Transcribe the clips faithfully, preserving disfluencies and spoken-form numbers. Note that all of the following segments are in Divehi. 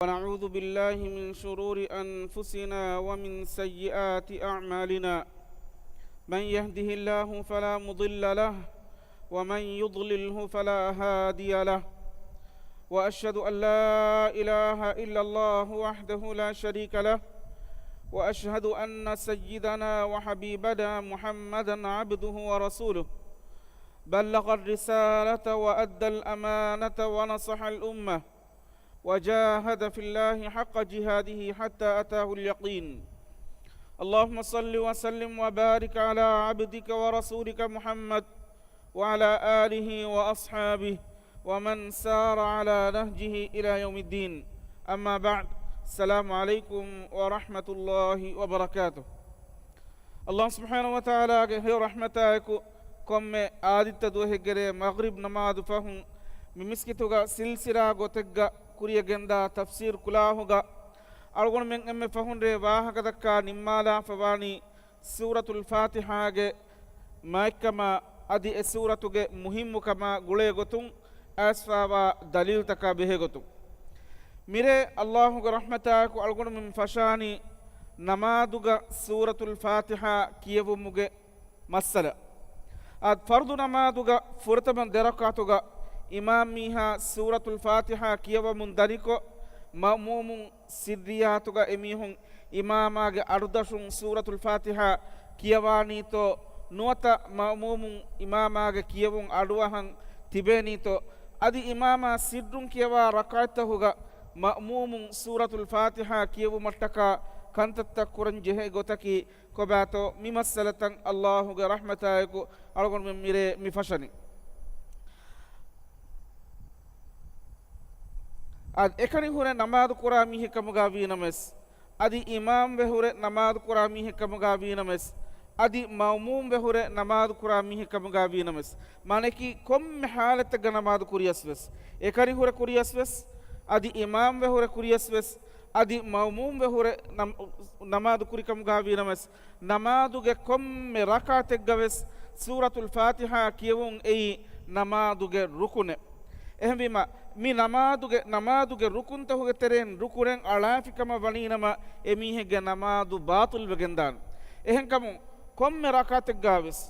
ونعوذ بالله من شرور أنفسنا ومن سيئات أعمالنا. من يهده الله فلا مضل له، ومن يضلله فلا هادي له. وأشهد أن لا إله إلا الله وحده لا شريك له، وأشهد أن سيدنا وحبيبنا محمدا عبده ورسوله، بلغ الرسالة وأدى الأمانة ونصح الأمة، وجاهد في الله حق جهاده حتى أتاه اليقين. اللهم صل وسلم وبارك على عبدك ورسولك محمد وعلى آله وأصحابه ومن سار على نهجه إلى يوم الدين. أما بعد، السلام عليكم ورحمة الله وبركاته. އައްލާހު ސުބްޙާނަހު ވަތަޢާލާގެ ހެޔޮ ރަޙްމަތާއެކު، ކޮންމެ އާދިއްތަ ދުވަހެއްގެރޭ މަޣްރިބް ނަމާދު ފަހުން މި މިސްކިތުގަ ސިލްސިލާ ގޮތެއްގަ ކުރިޔަށް ގެންދާ ތަފްސީރު ކުލާހުގަ އަޅުގަނޑުމެން އެންމެ ފަހުންރޭ ވާހަކަދައްކާ ނިންމާލާފަވާނީ ސޫރަތުލް ފާތިޙާގެ މާތްކަމާ އަދި އެ ސޫރަތުގެ މުހިއްމުކަމާ ގުޅޭ ގޮތުން އައިސްފާވާ ދަލީލްތަކާ ބެހޭ ގޮތުން. މިރޭ އައްލާހުގެ ރަޙްމަތާއެކު އަޅުގަނޑުމެން ފަށާނީ ނަމާދުގަ ސޫރަތުލް ފާތިޙާ ކިޔެވުމުގެ މައްސަލަ. އާދެ، ފަރުޟު ނަމާދުގަ ފުރަތަމަ ދެ ރަކާތުގަ އިމާމް މީހާ ސޫރަތުލް ފާތިޙާ ކިޔަވަމުން ދަނިކޮށް، މައުމޫމުން ސިއްރިއްޔާތުގަ އެމީހުން އިމާމާގެ އަޑުދަށުން ސޫރަތުލް ފާތިޙާ ކިޔަވާނީތޯ ނުވަތަ މައުމޫމުން އިމާމާގެ ކިޔެވުން އަޑުއަހަން ތިބޭނީތޯ، އަދި އިމާމާ ސިއްރުން ކިޔަވާ ރަކާތްތަހުގަ މައުމޫމުން ސޫރަތުލް ފާތިޙާ ކިޔެވުމަށްޓަކާ ކަންތައްތައް ކުރަން ޖެހޭ ގޮތަކީ ކޮބާތޯ؟ މި މައްސަލަތައް އައްލާހުގެ ރަޙްމަތާއެކު އަޅުގަނޑުމެން މިރޭ މި ފަށަނީ. އަދި އެކަނި ހުރެ ނަމާދު ކުރާ މީހެއް ކަމުގަ ވީނަމަވެސް، އަދި އިމާމް ވެ ހުރެ ނަމާދު ކުރާ މީހެއް ކަމުގަ ވީނަމަވެސް، އަދި މައުމޫމް ވެ ހުރެ ނަމާދު ކުރާ މީހެއް ކަމުގަ ވީނަމަވެސް، މާނައަކީ ކޮންމެ ޙާލަތެއްގަ ނަމާދު ކުރިޔަސް ވެސް، އެކަނި ހުރެ ކުރިޔަސް ވެސް، އަދި އިމާމް ވެ ހުރެ ކުރިޔަސް ވެސް، އަދި މައުމޫމް ވެ ހުރެ ނަމް-، ނަމާދު ކުރި ކަމުގަ ވީނަމަވެސް، ނަމާދުގެ ކޮންމެ ރަކާތެއްގަވެސް ސޫރަތުލް ފާތިޙާ ކިޔެވުން އެއީ ނަމާދުގެ ރުކުނެއް. އެހެންވީމަ، މި ނަމާދުގެ، ނަމާދުގެ ރުކުންތަހުގެ ތެރެއިން ރުކުނެއް އަޅާފިކަމަށް ވަނީނަމަ، އެމީހެއްގެ ނަމާދު ބާޠިލްވެގެންދާނެ. އެހެންކަމުން، ކޮންމެ ރަކާތެއްގަވެސް،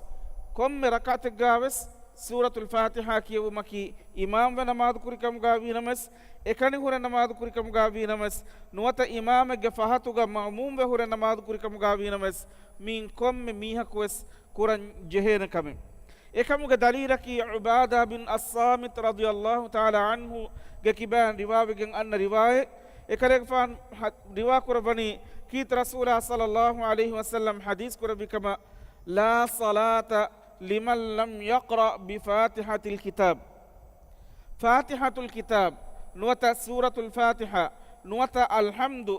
ކޮންމެ ރަކާތެއްގަވެސް ސޫރަތުލް ފާތިޙާ ކިޔެވުމަކީ، އިމާމްވެ ނަމާދު ކުރިކަމުގަ ވީނަމަވެސް، އެކަނި ހުރެ ނަމާދު ކުރިކަމުގަ ވީނަމަވެސް، ނުވަތަ އިމާމެއްގެ ފަހަތުގަ މައުމޫމްވެ ހުރެ ނަމާދު ކުރިކަމުގަ ވީނަމަވެސް، މިއިން ކޮންމެ މީހަކުވެސް ކުރަން ޖެހޭނެ ކަމެއް. އެކަމުގެ ދަލީލަކީ، ޢުބާދާ ބިން އައްޞާމިތް ރަޟިޔަﷲ ތަޢާލާ ޢަންހުގެ ކިބައިން ރިވާވެގެން އަންނަ ރިވާޔަތް. އެކަލޭގެފާނު ހަ-، ރިވާކުރައްވަނީ، ކީރިތި ރަސޫލާ ޞައްލަﷲ ޢަލައިހި ވަސައްލަމް ޙަދީޘް ކުރެއްވި ކަމަށް، لا صلاة لمن لم يقرأ بفاتحة الكتاب. ފާތިޙަތުލް ކިތާބް ނުވަތަ ސޫރަތުލް ފާތިޙާ ނުވަތަ އަލްޙަމްދު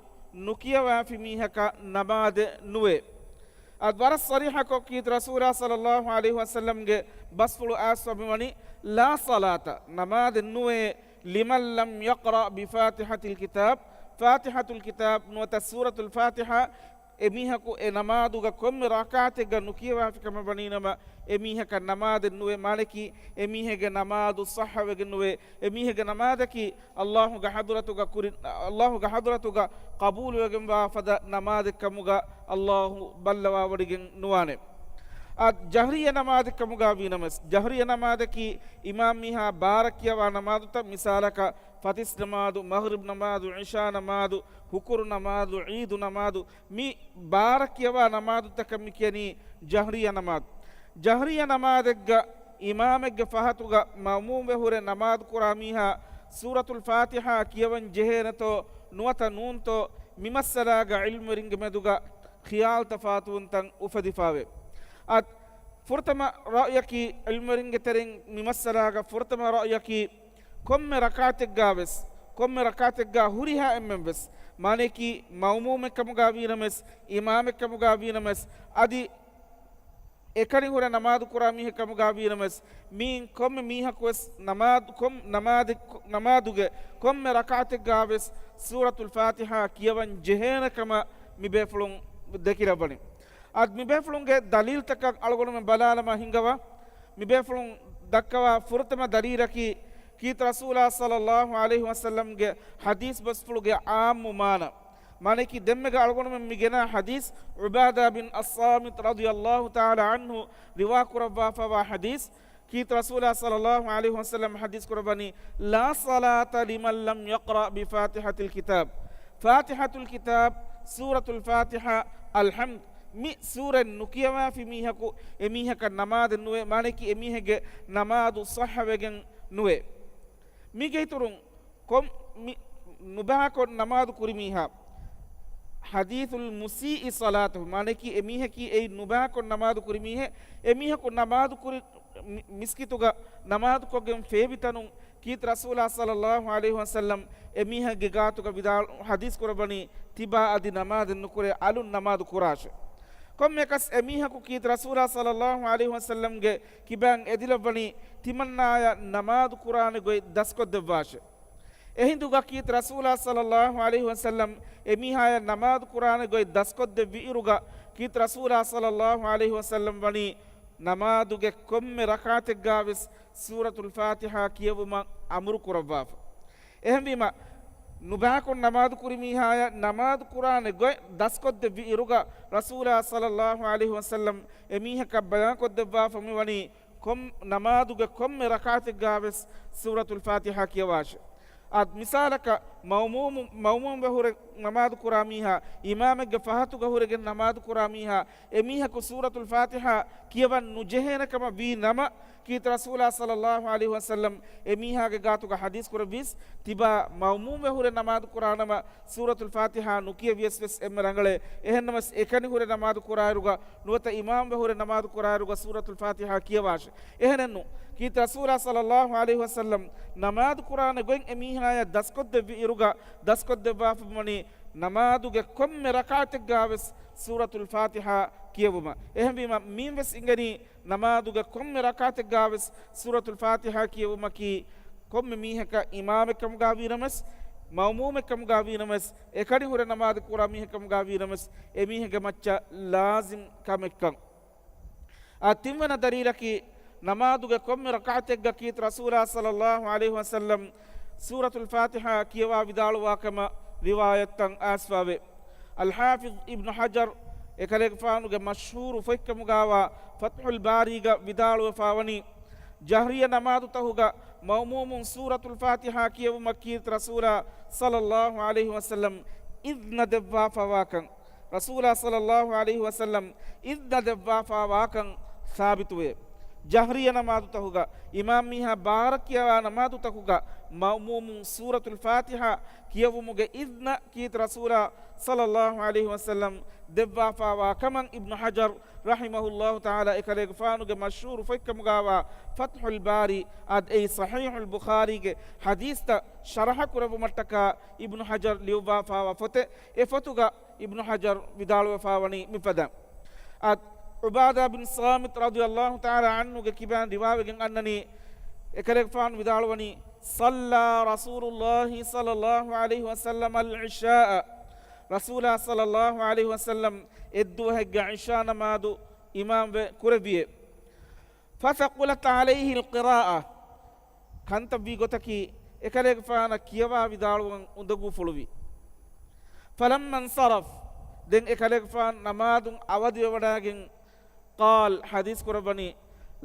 ނުކިޔަވާފި މީހަކަށް ނަމާދެއް ނުވޭ. އަދި ވަރަށް ޞަރީޙަކޮށް ކީރިތި ރަސޫލާ ޞައްލަﷲ ޢަލައިހި ވަސައްލަމްގެ ބަސްފުޅު އައިސްފަ މިވަނީ، لا صلاة، ނަމާދެއް ނުވޭ، لمن لم يقرأ بفاتحة الكتاب، ފާތިޙަތުލް ކިތާބް ނުވަތަ ސޫރަތުލް ފާތިޙާ އެމީހަކު އެ ނަމާދުގަ ކޮންމެ ރަކާތެއްގަ ނުކިޔަވާފި ކަމަށް ވަނީނަމަ، އެމީހަކަށް ނަމާދެއް ނުވޭ. މާނައަކީ، އެމީހެއްގެ ނަމާދު ޞައްޙަވެގެން ނުވޭ. އެމީހެއްގެ ނަމާދަކީ އައްލާހުގެ ޙަޟްރަތުގަ ކުރި، އައްލާހުގެ ޙަޟްރަތުގަ ޤަބޫލުވެގެންވާ ފަދަ ނަމާދެއް ކަމުގަ އައްލާހު ބައްލަވާވޮޑިގެން ނުވާނެ. އަދި ޖަހްރިއްޔަ ނަމާދެއް ކަމުގަ ވީނަމަވެސް، ޖަހްރިއްޔަ ނަމާދަކީ އިމާމް މީހާ ބާރަށް ކިޔަވާ ނަމާދުތައް، މިސާލަކަށް، ފަތިސް ނަމާދު، މަޣްރިބް ނަމާދު، ޢިޝާ ނަމާދު، ހުކުރު ނަމާދު، ޢީދު ނަމާދު، މި ބާރަށް ކިޔަވާ ނަމާދުތަކަށް މި ކިޔަނީ ޖަހްރިއްޔަ ނަމާދު. ޖަހްރިއްޔަ ނަމާދެއްގަ އިމާމެއްގެ ފަހަތުގަ މައުމޫމްވެ ހުރެ ނަމާދު ކުރާ މީހާ ސޫރަތުލް ފާތިޙާ ކިޔަވަން ޖެހޭނެތޯ ނުވަތަ ނޫންތޯ، މި މައްސަލާގަ ޢިލްމުވެރިންގެ މެދުގަ ޚިޔާލު ތަފާތުވުންތައް އުފެދިފާވޭ. އަދި ފުރަތަމަ ރައުޔަކީ، ޢިލްމުވެރިންގެ ތެރެއިން މި މައްސަލާގަ ފުރަތަމަ ރައުޔަކީ، ކޮންމެ ރަކާތެއްގަވެސް، ކޮންމެ ރަކާތެއްގަ ހުރިހާ އެންމެންވެސް، މާނައަކީ މައުމޫމެއް ކަމުގަ ވީނަމަވެސް، އިމާމެއް ކަމުގަ ވީނަމަވެސް، އަދި އެކަނި ހުރެ ނަމާދު ކުރާ މީހެއް ކަމުގަ ވީނަމަވެސް، މިއިން ކޮންމެ މީހަކުވެސް ނަމާދު، ކޮން، ނަމާދެއް، ނަމާދުގެ ކޮންމެ ރަކާތެއްގަވެސް ސޫރަތުލް ފާތިޙާ ކިޔަވަން ޖެހޭނެ ކަމަށް މި ބޭފުޅުން ދެކިލައްވަނީ. އަދި މި ބޭފުޅުންގެ ދަލީލްތަކަށް އަޅުގަނޑުމެން ބަލާލަމާ ހިނގަވާ. މި ބޭފުޅުން ދައްކަވާ ފުރަތަމަ ދަލީލަކީ، ކީރިތި ރަސޫލާ ޞައްލައްލާހު ޢަލައިހި ވަސައްލަމްގެ ޙަދީޘް ބަސްފުޅުގެ ޢާއްމު މާނަ. މާނައަކީ ދެންމެގަ އަޅުގަނޑުމެން މި ގެނާ ޙަދީޘް ޢުބާދާ ބިން އައްޞާމިތް ރަޟިޔައްލާހު ތަޢާލާ ޢަންހު ރިވާ ކުރައްވާފައިވާ ޙަދީޘް. ކީރިތި ރަސޫލާ ޞައްލައްލާހު ޢަލައިހި ވަސައްލަމް ޙަދީޘް ކުރައްވަނީ، "لا صلاة لمن لم يقرأ بفاتحة الكتاب." ފާތިޙަތުލް ކިތާބް، ސޫރަތުލް ފާތިޙާ، އަލްޙަމްދު، މި ސޫރަތް ނުކިޔަވާފި މީހަކު، އެމީހަކަށް ނަމާދެއް ނުވޭ، މާނައަކީ އެމީހެއްގެ ނަމާދު ޞައްޙަވެގެން ނުވޭ. މީގެ އިތުރުން ކޮން މި ނުބައިކޮށް ނަމާދު ކުރި މީހާ، ޙަދީޘުލް މުސީއި ޞަލާތަހު، މާނައަކީ އެމީހަކީ އެއީ ނުބައިކޮށް ނަމާދު ކުރި މީހެއް، އެމީހަކު ނަމާދު ކުރި މި-، މިސްކިތުގަ ނަމާދުކޮށްގެން ފޭބި ތަނުން ކީރިތި ރަސޫލާ ޞައްލައްލާހު ޢަލައިހި ވަސައްލަމް އެމީހެއްގެ ގާތުގަ ވިދާޅު، ޙަދީޘް ކުރައްވަނީ، ތިބާ އަދި ނަމާދެއް ނުކުރޭ، އަލުން ނަމާދު ކުރާށޭ. ކޮންމެއަކަސް އެމީހަކު ކީރިތި ރަސޫލާ ޞައްލައްލާހު ޢަލައިހި ވަސައްލަމްގެ ކިބައިން އެދިލައްވަނީ، ތިމަންނާޔަށް ނަމާދު ކުރާނެ ގޮތް ދަސްކޮށްދެއްވާށޭ. އެހިނދުގަ ކީރިތި ރަސޫލާ ޞައްލައްލާހު ޢަލައިހި ވަސައްލަމް އެމީހާޔަށް ނަމާދު ކުރާނެ ގޮތް ދަސްކޮށްދެއްވި އިރުގަ، ކީރިތި ރަސޫލާ ޞައްލައްލާހު ޢަލައިހި ވަސައްލަމް ވަނީ ނަމާދުގެ ކޮންމެ ރަކާތެއްގާވެސް ސޫރަތުލް ފާތިޙާ ކިޔެވުމަށް އަމުރު ކުރައްވާފަ. އެހެންވީމަ، ނުބައިކޮށް ނަމާދު ކުރި މީހާޔަށް ނަމާދު ކުރާނެ ގޮތް ދަސްކޮށްދެއްވި އިރުގަ، ރަސޫލާ ޞައްލައްލާހު ޢަލައިހި ވަސައްލަމް އެމީހަކަށް ބަޔާންކޮށްދެއްވާފަ މިވަނީ، ކޮން ނަމާދުގެ ކޮންމެ ރަކާތެއްގާވެސް ސޫރަތުލް ފާތިޙާ ކިޔަވާށެ. އަދި މިސާލަކަށް، މައުމޫމު، މައުމޫމްވެ ހުރެ ނަމާދު ކުރާ މީހާ، އިމާމެއްގެ ފަހަތުގަ ހުރެގެން ނަމާދު ކުރާ މީހާ، އެމީހަކު ސޫރަތުލް ފާތިޙާ ކިޔަވަން ނުޖެހޭނެ ކަމަށް ވީ ނަމަ، ކީރިތި ރަސޫލާ ޞައްލައްލާހު ޢަލައިހި ވަސައްލަމް އެމީހާގެ ގާތުގަ ޙަދީޘް ކުރެއްވީސް، ތިބާ މައުމޫމްވެ ހުރެ ނަމާދު ކުރާނަމަ، ސޫރަތުލް ފާތިޙާ ނުކިޔެވިޔަސް ވެސް އެންމެ ރަނގަޅޭ. އެހެންނަމަވެސް، އެކަނި ހުރެ ނަމާދު ކުރާއިރުގަ ނުވަތަ އިމާމްވެ ހުރެ ނަމާދު ކުރާއިރުގަ ސޫރަތުލް ފާތިޙާ ކިޔަވާށެ. އެހެނެއްނު، ކީރިތި ރަސޫލާ ޞައްލައްލާހު ޢަލައިހި ވަސައްލަމް ނަމާދު ކުރާނެ ގޮތް އެމީހާޔަށް ދަސްކޮށްދެއްވި އިރުގަ، ދަސްކޮށްދެއްވާފަ ވަނީ ނަމާދުގެ ކޮންމެ ރަކާތެއްގާވެސް ސޫރަތުލް ފާތިޙާ ކިޔެވުމަށް. އެހެންވީމަ، މިއިން ވެސް އިނގެނީ ނަމާދުގެ ކޮންމެ ރަކާތެއްގާވެސް ސޫރަތުލް ފާތިޙާ ކިޔެވުމަކީ، ކޮންމެ މީހަކަށް އިމާމެއް ކަމުގާ ވީނަމަވެސް، މައުމޫމެއް ކަމުގާ ވީނަމަވެސް، އެކަނި ހުރެ ނަމާދު ކުރާ މީހެއް ކަމުގާ ވީނަމަވެސް، އެމީހެއްގެ މައްޗަށް ލާޒިމް ކަމެއްކަން. އާ، ތިންވަނަ ދަލީލަކީ، ނަމާދުގެ ކޮންމެ ރަކާތެއްގަ ކީރިތި ރަސޫލާ ޞައްލައްލާހު ޢަލައިހި ވަސައްލަމް ސޫރަތުލް ފާތިޙާ ކިޔަވާ ވިދާޅުވާ ކަމަށް ރިވާޔަތްތައް އައިސްފަވޭ. އަލްޙާފިޡް އިބްނު ޙަޖަރު އެކަލޭގެފާނުގެ މަޝްހޫރު ފޮތްކަމުގާވާ ފަތްޙުލް ބާރީގަ ވިދާޅުވެފާވަނީ، ޖަހްރިޔަ ނަމާދުތަހުގަ މައުމޫމުން ސޫރަތުލް ފާތިޙާ ކިޔެވުމަށް ކީރިތި ރަސޫލާ ޞައްލައްލާހު ޢަލައިހި ވަސައްލަމް އިޛްނަ ދެއްވާފަވާކަން، ރަސޫލާ ޞައްލައްލާހު ޢަލައިހި ވަސައްލަމް އިޛްނަ ދެއްވާފާވާކަން ސާބިތުވޭ. ޖަހްރިޔަ ނަމާދުތަހުގަ، އިމާމް މީހާ ބާރަށް ކިޔަވާ ނަމާދުތަކުގަ، މައުމޫމުން ސޫރަތުލް ފާތިޙާ ކިޔެވުމުގެ އިޛްނަ ކީރިތި ރަސޫލާ ޞައްލައްލާހު ޢަލައިހި ވަސައްލަމް ދެއްވާފާވާ ކަމަށް އިބްނު ޙަޖަރު ރަޙިމަހުﷲ ތަޢާލާ އެކަލޭގެފާނުގެ މަޝްހޫރު ފޮތްކަމުގާވާ ފަތްޙުލް ބާރީ، އަދި އެއީ ޞަޙީޙުލް ބުޚާރީގެ ޙަދީޘްތައް ޝަރަޙަ ކުރެއްވުމަށްޓަކާ އިބްނު ޙަޖަރު ލިޔުއްވާފާވާ ފޮތެއް. އެ ފޮތުގަ އިބްނު ޙަޖަރު ވިދާޅުވެފާވަނީ މިފަދަ. އަދި ޢުބާދާ ބިން ޞާމިތް ރަޟިޔަﷲ ތަޢާލާ ޢަންހުގެ ކިބައިން ރިވާވެގެން އަންނަނީ، އެކަލޭގެފާނު ވިދާޅުވަނީ، "صلى رسول الله صلى الله عليه وسلم العشاء." ރަސޫލާ ޞައްލައްލާހު ޢަލައިހި ވަސައްލަމް އެއްދުވަހެއްގެ ޢިޝާ ނަމާދު އިމާމްވެ ކުރެއްވިއޭ. فثقلت عليه القراءة. ކަންތައްވީ ގޮތަކީ، އެކަލޭގެފާނަށް ކިޔަވާ ވިދާޅުވަން އުނދަގޫފުޅުވި. فلما انصرف، ދެން އެކަލޭގެފާނު ނަމާދުން އަވަދިވެވަޑައިގެން، قال، ޙަދީޘް ކުރައްވަނީ،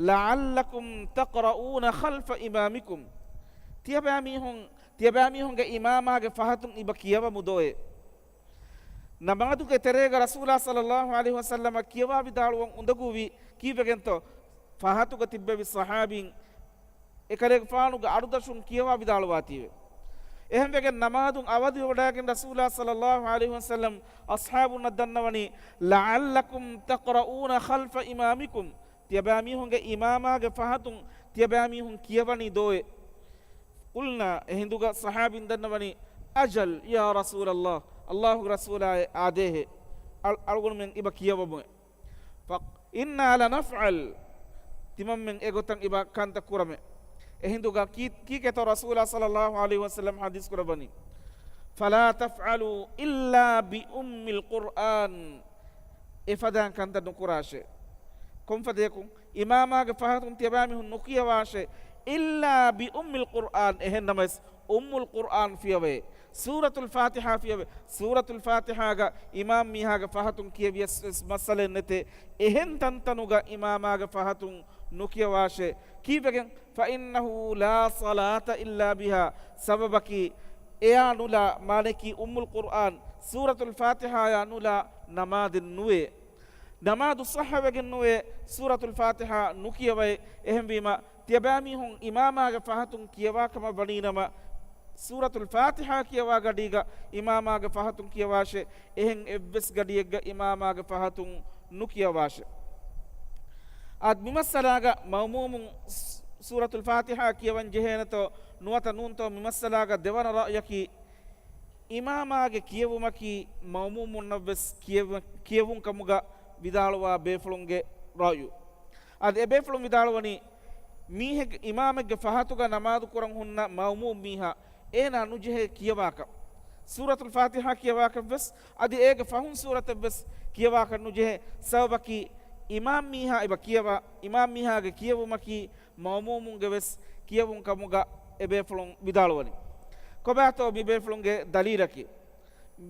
"لعلكم تقرؤون خلف إمامكم." ތިޔަބައިމީހުން، ތިޔަބައިމީހުންގެ އިމާމާގެ ފަހަތުން އިބަ ކިޔަވަމުދޯއޭ. ނަމާދުގެ ތެރޭގަ ރަސޫލާ ޞައްލައްލާހު ޢަލައިހި ވަސައްލަމަށް ކިޔަވާ ވިދާޅުވަން އުނދަގޫވީ ކީއްވެގެންތޯ؟ ފަހަތުގަ ތިއްބެވި ޞަޙާބީން އެކަލޭގެފާނުގެ އަޑުދަށުން ކިޔަވާ ވިދާޅުވާތީވެ. އެހެންވެގެން ނަމާދުން އަވަދިވެވަޑައިގެން ރަސޫލާ ޞައްލައްލާހު ޢަލައިހި ވަސައްލަމް އަޞްޙާބުންނަށް ދަންނަވަނީ، "لعلكم تقرؤون خلف إمامكم." ތިޔަބައިމީހުންގެ އިމާމާގެ ފަހަތުން ތިޔަބައިމީހުން ކިޔަވަނީ ދޯއޭ؟ قلنا، އެހިނދުގަ ޞަޙާބީން ދަންނަވަނީ، "أجل يا رسول الله." ﷲގެ ރަސޫލާއޭ، އާދޭހޭ. އަޅު-، އަޅުގަނޑުމެން އިބަ ކިޔަވަމުއޭ. ފަ-، إنا لنفعل، ތިމަންމެން އެގޮތަށް އިބަ ކަންތައް ކުރަމޭ. އެހިނދުގަ ކީ-، ކީކޭތޯ ރަސޫލާ ޞައްލައްލާހު ޢަލައިހި ވަސައްލަމް ޙަދީޘް ކުރައްވަނީ؟ "فلا تفعلوا إلا بأم القرآن." އެފަދައިން ކަންތައް ނުކުރާށޭ. ކޮންފަދަޔަކު؟ އިމާމާގެ ފަހަތުން ތިޔަބައިމީހުން ނުކިޔަވާށޭ. إلا بأم القرآن، އެހެން ނަމަވެސް އުއްމުލް ޤުރްއާން ފިޔަވައޭ. ސޫރަތުލް ފާތިޙާ ފިޔަވައޭ. ސޫރަތުލް ފާތިޙާގަ އިމާމް މީހާގެ ފަހަތުން ކިޔެވިޔަސް ވެސް މައްސަލައެއް ނެތޭ. އެހެން ތަންތަނުގަ އިމާމާގެ ފަހަތުން ނުކިޔަވާށޭ. ކީއްވެގެން؟ فإنه لا صلاة إلا بها. ސަބަބަކީ އެޔާ ނުލާ، މާނައަކީ އުއްމުލް ޤުރްއާން ސޫރަތުލް ފާތިޙާޔާ ނުލާ ނަމާދެއް ނުވޭ. ނަމާދު ޞައްޙަވެގެން ނުވޭ ސޫރަތުލް ފާތިޙާ ނުކިޔަވައި. އެހެންވީމަ، ތިޔަބައިމީހުން އިމާމާގެ ފަހަތުން ކިޔަވާ ކަމަށް ވަނީނަމަ، ސޫރަތުލް ފާތިޙާ ކިޔަވާ ގަޑީގަ އިމާމާގެ ފަހަތުން ކިޔަވާށޭ. އެހެން އެއްވެސް ގަޑިއެއްގަ އިމާމާގެ ފަހަތުން ނުކިޔަވާށޭ. އާދެ، މިމައްސަލާގަ މައުމޫމުން ސޫރަތުލް ފާތިޙާ ކިޔަވަން ޖެހޭނެތޯ ނުވަތަ ނޫންތޯ؟ މިމައްސަލާގަ ދެވަނަ ރައުޔަކީ، އިމާމާގެ ކިޔެވުމަކީ މައުމޫމުންނަށްވެސް ކިޔެވު-، ކިޔެވުން ކަމުގަ ވިދާޅުވާ ބޭފުޅުންގެ ރައުޔު. އަދި އެބޭފުޅުން ވިދާޅުވަނީ، މީހެއްގެ، އިމާމެއްގެ ފަހަތުގަ ނަމާދު ކުރަން ހުންނަ މައުމޫމް މީހާ، އޭނާ ނުޖެހޭ ކިޔަވާކަށް. ސޫރަތުލް ފާތިޙާ ކިޔަވާކަށްވެސް، އަދި އޭގެ ފަހުން ސޫރަތެއްވެސް ކިޔަވާކަށް ނުޖެހޭ. ސަބަބަކީ، އިމާމް މީހާ އެބަ ކިޔަވާ، އިމާމް މީހާގެ ކިޔެވުމަކީ މައުމޫމުންގެ ވެސް ކިޔެވުން ކަމުގަ އެބޭފުޅުން ވިދާޅުވަނީ. ކޮބާތޯ މިބޭފުޅުންގެ ދަލީލަކީ؟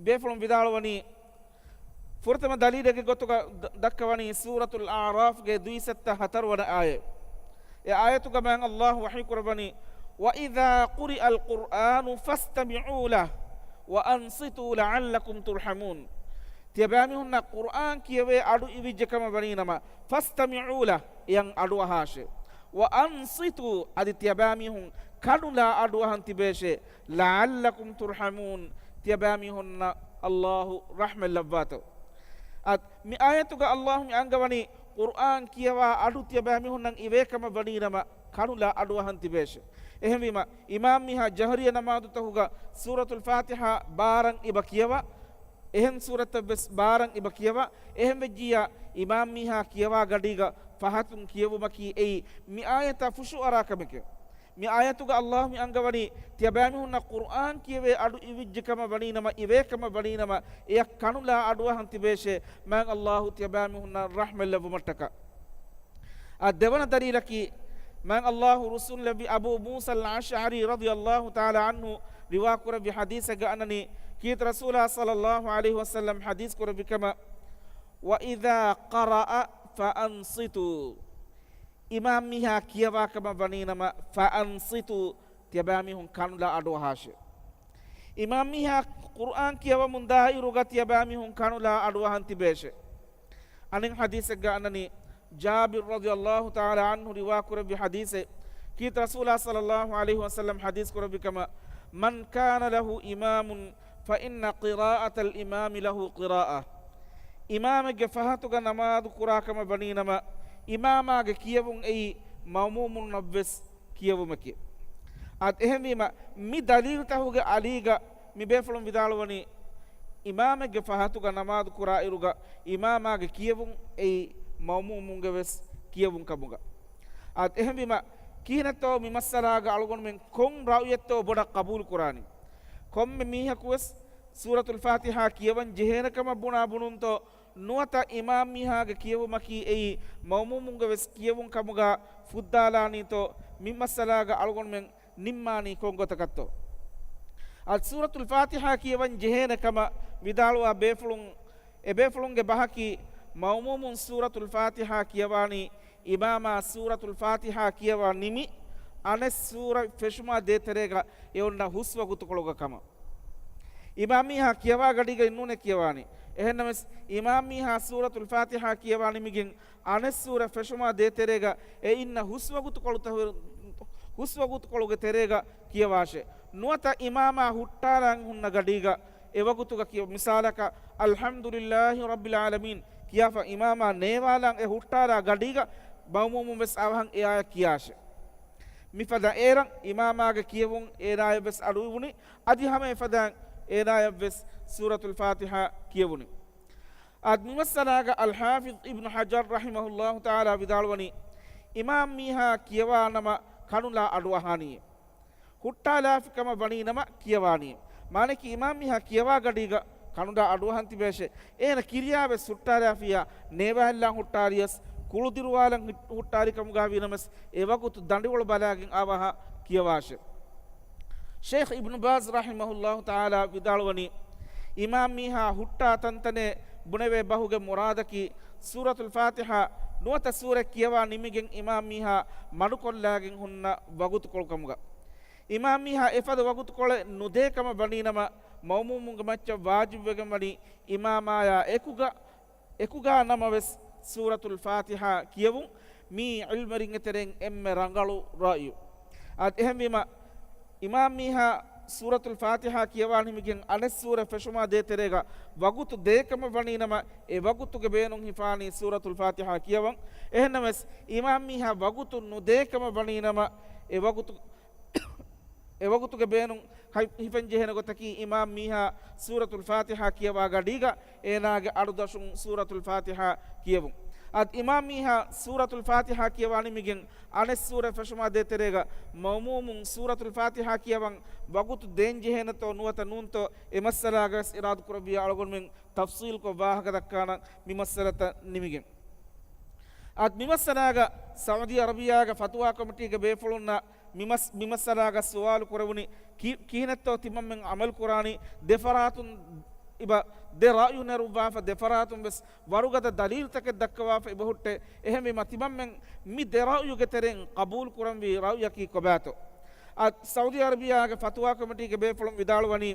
ބޭފުޅުން ވިދާޅުވަނީ، ފުރަތަމަ ދަލީލެއްގެ ގޮތުގަ ދަ-، ދައްކަވަނީ ސޫރަތުލް އަޢުރާފްގެ ދުއިސައްތަ ހަތަރުވަނަ އާޔަތް. އެ އާޔަތުގަ މާތް ﷲ ވަޙީ ކުރައްވަނީ، وإذا قرئ القرآن فاستمعوا له وأنصتوا لعلكم ترحمون. ތިޔަބައިމީހުންނަށް ޤުރްއާން ކިޔެވޭ އަޑު އިވިއްޖެ ކަމަށް ވަނީނަމަ، فاستمعوا له، އެޔަށް އަޑުއަހާށޭ. وأنصتوا، އަދި ތިޔަބައިމީހުން ކަނުލާ އަޑުއަހަން ތިބޭށޭ. لعلكم ترحمون، ތިޔަބައިމީހުންނަށް ﷲ ރަޙްމަތް ލައްވާތޯ. އަދި މި އާޔަތުގަ ﷲ މި އަންގަވަނީ، ޤުރްއާން ކިޔަވާ އަޑު ތިޔަބައިމީހުންނަށް އިވޭ ކަމަށް ވަނީނަމަ، ކަނުލާ އަޑުއަހަން ތިބޭށޭ. އެހެންވީމަ، އިމާމް މީހާ ޖަހްރީ ނަމާދުތަކުގަ ސޫރަތުލް ފާތިޙާ ބާރަށް އިބަ ކިޔަވާ، އެހެން ސޫރަތެއްވެސް ބާރަށް އިބަ ކިޔަވާ، އެހެންވެއްޖިއްޔާ، އިމާމް މީހާ ކިޔަވާ ގަޑީގަ ފަހަތުން ކިޔެވުމަކީ އެއީ މި އާޔަތާ ފުށުއަރާ ކަމެކޭ. މި އާޔަތުގަ ﷲ މި އަންގަވަނީ، ތިޔަބައިމީހުންނަށް ޤުރްއާން ކިޔެވޭ އަޑު އިވިއްޖެ ކަމަށް ވަނީނަމަ، އިވޭ ކަމަށް ވަނީނަމަ، އެޔަށް ކަނުލާ އަޑުއަހަން ތިބޭށޭ، މާތް ﷲ ތިޔަބައިމީހުންނަށް ރަޙްމަތް ލެއްވުމަށްޓަކާ. އާ، ދެވަނަ ދަލީލަކީ، މާތް ﷲ ރުއްސުންލެއްވި އަބޫ މޫސަލް އަޝްޢަރީ ރަޟިޔަﷲ ތަޢާލާ ޢަންހު ރިވާ ކުރެއްވި ޙަދީޘެއްގަ އަންނަނީ، ކީރިތި ރަސޫލާ ޞައްލަﷲ ޢަލައިހި ވަސައްލަމް ޙަދީޘް ކުރެއްވި ކަމަށް، وإذا قرأ فأنصتوا. އިމާމް މީހާ ކިޔަވާ ކަމަށް ވަނީނަމަ، فأنصتوا، ތިޔަބައިމީހުން ކަނުލާ އަޑުއަހާށޭ. އިމާމް މީހާ ޤުރްއާން ކިޔަވަމުން ދާއިރުގަ ތިޔަބައިމީހުން ކަނުލާ އަޑުއަހަން ތިބޭށޭ. އަނެއް ޙަދީޘެއްގަ އަންނަނީ، ޖާބިރު ރަޟިޔަﷲ ތަޢާލާ ޢަންހު ރިވާ ކުރެއްވި ޙަދީޘެއް. ކީރިތި ރަސޫލާ ޞައްލަﷲ ޢަލައިހި ވަސައްލަމް ޙަދީޘް ކުރެއްވި ކަމަށް، من كان له إمام فإن قراءة الإمام له قراءة. އިމާމެއްގެ ފަހަތުގަ ނަމާދު ކުރާ ކަމަށް ވަނީނަމަ، އިމާމާގެ ކިޔެވުން އެއީ މައުމޫމުންނަށްވެސް ކިޔެވުމެކޭ. އާދެ، އެހެންވީމަ، މި ދަލީލުތަކުގެ އަލީގަ މި ބޭފުޅުން ވިދާޅުވަނީ، އިމާމެއްގެ ފަހަތުގަ ނަމާދު ކުރާއިރުގަ އިމާމާގެ ކިޔެވުން އެއީ މައުމޫމުންގެ ވެސް ކިޔެވުން ކަމުގަ. އާދެ، އެހެންވީމަ، ކިހިނެއްތޯ މި މައްސަލާގަ އަޅުގަނޑުމެން ކޮން ރައުޔެއްތޯ ބޮޑަށް ޤަބޫލު ކުރާނީ؟ ކޮންމެ މީހަކު ވެސް ސޫރަތުލް ފާތިޙާ ކިޔަވަން ޖެހޭނެ ކަމަށް ބުނާ ބުނުންތޯ، ނުވަތަ އިމާމް މީހާގެ ކިޔެވުމަކީ އެއީ މައުމޫމުންގެ ވެސް ކިޔެވުން ކަމުގަ ފުއްދާލާނީތޯ، މި މައްސަލާގަ އަޅުގަނޑުމެން ނިންމާނީ ކޮން ގޮތަކަށްތޯ؟ އަދި ސޫރަތުލް ފާތިޙާ ކިޔަވަން ޖެހޭނެ ކަމަށް ވިދާޅުވާ ބޭފުޅުން، އެބޭފުޅުންގެ ބަހަކީ، މައުމޫމުން ސޫރަތުލް ފާތިޙާ ކިޔަވާނީ، އިމާމާ ސޫރަތުލް ފާތިޙާ ކިޔަވާ ނިމި، އަނެއް ސޫރަ ފެށުމާ ދޭތެރޭގަ އެ އޮންނަ ހުސްވަގުތުކޮޅުގަ ކަމަށް. އިމާމް މީހާ ކިޔަވާ ގަޑީގައި ނޫނޭ ކިޔަވާނީ. އެހެންނަމަވެސް، އިމާމް މީހާ ސޫރަތުލް ފާތިޙާ ކިޔަވާ ނިމިގެން، އަނެއް ސޫރަ ފެށުމާ ދޭތެރޭގަ އެ އިންނަ ހުސްވަގުތުކޮޅުތަ-، ހުސްވަގުތުކޮޅުގެ ތެރޭގަ ކިޔަވާށޭ. ނުވަތަ އިމާމާ ހުއްޓާލަން ހުންނަ ގަޑީގަ އެވަގުތުގަ ކިޔަ-، މިސާލަކަށް، الحمد لله رب العالمين ކިޔާފަ އިމާމާ ނޭވާލަން އެ ހުއްޓާލާ ގަޑީގަ މައުމޫމުން ވެސް އަވަހަށް އެ އާޔަތް ކިޔާށޭ. މިފަދަ އޭރަށް އިމާމާގެ ކިޔެވުން އޭނާޔަށް ވެސް އަޑުއިވުނީ، އަދި ހަމަ އެފަދައިން އޭނާޔަށް ވެސް ސޫރަތުލް ފާތިޙާ ކިޔެވުނީ. އަދި މިމައްސަލާގަ އަލްޙާފިޡް އިބްނު ޙަޖަރު ރަޙިމަހުﷲ ތަޢާލާ ވިދާޅުވަނީ، އިމާމް މީހާ ކިޔަވާ ނަމަ ކަނުލާ އަޑުއަހާނީ. ހުއްޓާލާފި ކަމަށް ވަނީ ނަމަ ކިޔަވާނީ. މާނައަކީ އިމާމް މީހާ ކިޔަވާ ގަޑީގަ ކަނުލާ އަޑުއަހަން ތިބޭށޭ. އޭނަ ކިރިޔާ ވެސް ހުއްޓާލާފިޔާ، ނޭވާއެއްލާން ހުއްޓާލިޔަސް ކުޅުދިރުވާލަން ހި-، ހުއްޓާލި ކަމުގާ ވީނަމަސް، އެ ވަގުތު ދަނޑިވަޅު ބަލާގެން އަވަހަށް ކިޔަވާށެ. ޝޭޚް އިބްނު ބާޒް ރަޙިމަހުﷲ ތަޢާލާ ވިދާޅުވަނީ، އިމާމް މީހާ ހުއްޓާ ތަންތަނޭ ބުނެވޭ ބަހުގެ މުރާދަކީ، ސޫރަތުލް ފާތިޙާ ނުވަތަ ސޫރަ ކިޔަވާ ނިމިގެން އިމާމް މީހާ މަޑުކޮށްލާގެން ހުންނަ ވަގުތުކޮޅު ކަމުގަ. އިމާމް މީހާ އެފަދަ ވަގުތުކޮޅެއް ނުދޭ ކަމަށް ވަނީނަމަ، މައުމޫމުންގެ މައްޗަށް ވާޖިބުވެގެން ވަނީ އިމާމާޔާ އެކުގަ، އެކުގާ ނަމަވެސް ސޫރަތުލް ފާތިޙާ ކިޔެވުން. މީ ޢިލްމުވެރިންގެ ތެރެއިން އެންމެ ރަނގަޅު ރައުޔު. އަދި އެހެންވީމަ، އިމާމް މީހާ ސޫރަތުލް ފާތިޙާ ކިޔަވާ ނިމިގެން އަނެއް ސޫރަ ފެށުމާ ދޭތެރޭގަ ވަގުތު ދޭކަމަށް ވަނީނަމަ، އެ ވަގުތުގެ ބޭނުން ހިފާނީ ސޫރަތުލް ފާތިޙާ ކިޔަވަން. އެހެންނަމަވެސް، އިމާމް މީހާ ވަގުތު ނުދޭކަމަށް ވަނީނަމަ، އެ ވަގުތު އެވަގުތުގެ ބޭނުން ހަތް ހިފެން ޖެހޭނެ ގޮތަކީ، އިމާމް މީހާ ސޫރަތުލް ފާތިޙާ ކިޔަވާ ގަޑީގަ އޭނާގެ އަޑުދަށުން ސޫރަތުލް ފާތިޙާ ކިޔެވުން. އަދި އިމާމް މީހާ ސޫރަތުލް ފާތިޙާ ކިޔަވާ ނިމިގެން އަނެއް ސޫރަ ފެށުމާ ދޭތެރޭގަ މައުމޫމުން ސޫރަތުލް ފާތިޙާ ކިޔަވަން ވަގުތު ދޭން ޖެހޭނެތޯ ނުވަތަ ނޫންތޯ، އެ މައްސަލާގަވެސް އިރާދަކުރެއްވިޔާ އަޅުގަނޑުމެން ތަފްޞީލްކޮށް ވާހަކަ ދައްކާނަން މި މައްސަލަތައް ނިމިގެން. އަދި މި މައްސަލާގަ ސައުދީ އަރަބިޔާގެ ފަތުވާ ކޮމިޓީގެ ބޭފުޅުންނަށް މި މަސް-، މި މައްސަލާގަ ސުވާލު ކުރެވުނީ ކި-، ކިހިނެއްތޯ ތިމަންމެން ޢަމަލު ކުރާނީ؟ ދެފަރާތުން އިބަ ދެ ރައުޔު ނެރުއްވާފަ، ދެފަރާތުން ވެސް ވަރުގަދަ ދަލީލުތަކެއް ދައްކަވާފަ އިބަހުއްޓޭ. އެހެންވީމަ ތިމަންމެން މި ދެ ރައުޔުގެ ތެރެއިން ޤަބޫލު ކުރަންވީ ރައުޔަކީ ކޮބާތޯ؟ އަދި ސައުދީ އަރަބިޔާގެ ފަތުވާ ކޮމިޓީގެ ބޭފުޅުން ވިދާޅުވަނީ،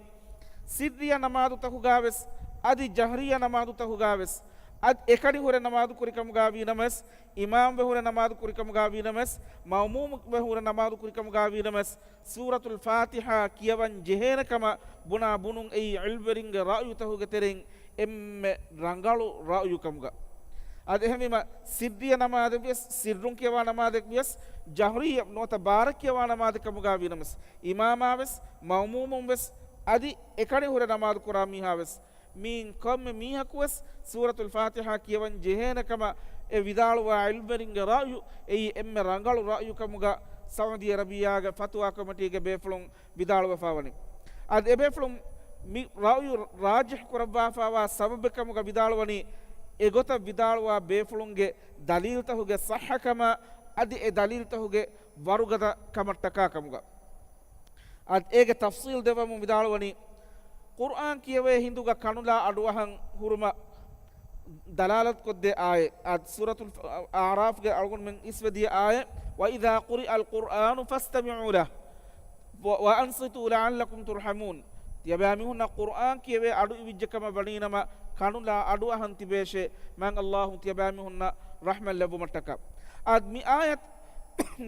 ސިއްރިއްޔަ ނަމާދުތަކުގާވެސް އަދި ޖަހްރިއްޔަ ނަމާދުތަކުގާވެސް އަދި އެކަނި ހުރެ ނަމާދު ކުރިކަމުގާ ވީނަމަވެސް، އިމާމްވެ ހުރެ ނަމާދު ކުރިކަމުގާ ވީނަމަވެސް، މައުމޫމުވެ ހުރެ ނަމާދު ކުރިކަމުގާ ވީނަމަވެސް، ސޫރަތުލް ފާތިޙާ ކިޔަވަން ޖެހޭނެ ކަމަށް ބުނާ ބުނުން އެއީ ޢިލްމުވެރިންގެ ރައުޔުތަކުގެ ތެރެއިން އެންމެ ރަނގަޅު ރައުޔު ކަމުގަ. އަދި އެހެންވީމަ، ސިއްރިއްޔަ ނަމާދެއް ވިޔަސް، ސިއްރުން ކިޔަވާ ނަމާދެއް ވިޔަސް، ޖަހްރިއްޔަ ނުވަތަ ބާރަށް ކިޔަވާ ނަމާދެއް ކަމުގާ ވީނަމަވެސް، އިމާމާވެސް، މައުމޫމުންވެސް، އަދި އެކަނި ހުރެ ނަމާދު ކުރާ މީހާވެސް، މިއިން ކޮންމެ މީހަކުވެސް ސޫރަތުލް ފާތިޙާ ކިޔަވަން ޖެހޭނެ ކަމަށް އެ ވިދާޅުވާ ޢިލްމުވެރިންގެ ރައުޔު، އެއީ އެންމެ ރަނގަޅު ރައުޔު ކަމުގަ ސައުދީ އަރަބިޔާގެ ފަތުވާ ކޮމިޓީގެ ބޭފުޅުން ވިދާޅުވެފާވަނީ. އަދި އެބޭފުޅުން މި ރައުޔު ރާޖިޙު ކުރައްވާފާވާ ސަބަބެއް ކަމުގަ ވިދާޅުވަނީ، އެގޮތަށް ވިދާޅުވާ ބޭފުޅުންގެ ދަލީލުތަކުގެ ޞައްޙަކަމާ އަދި އެ ދަލީލުތަކުގެ ވަރުގަދަ ކަމަށްޓަކާ ކަމުގަ. އަދި އޭގެ ތަފްޞީލް ދެއްވަމުން ވިދާޅުވަނީ، ޤުރްއާން ކިޔެވޭ ހިނދުގަ ކަނުލާ އަޑުއަހަން ހުރުމަށް ދަލާލަތުކޮށްދޭ އާޔަތް. އަދި ސޫރަތުލް އަޢްރާފްގެ އަޅުގަނޑުމެން އިސްވެދިޔަ އާޔަތް، "وَإِذَا قُرِئَ الْقُرْآنُ فَاسْتَمِعُوا لَهُ وَ-، وَأَنصِتُوا لَعَلَّكُمْ تُرْحَمُونَ." ތިޔަބައިމީހުންނަށް ޤުރްއާން ކިޔެވޭ އަޑު އިވިއްޖެ ކަމަށް ވަނީނަމަ، ކަނުލާ އަޑުއަހަން ތިބޭށޭ، މާތް ﷲ ތިޔަބައިމީހުންނަށް ރަޙްމަތް ލެއްވުމަށްޓަކާ. އަދި މި އާޔަތް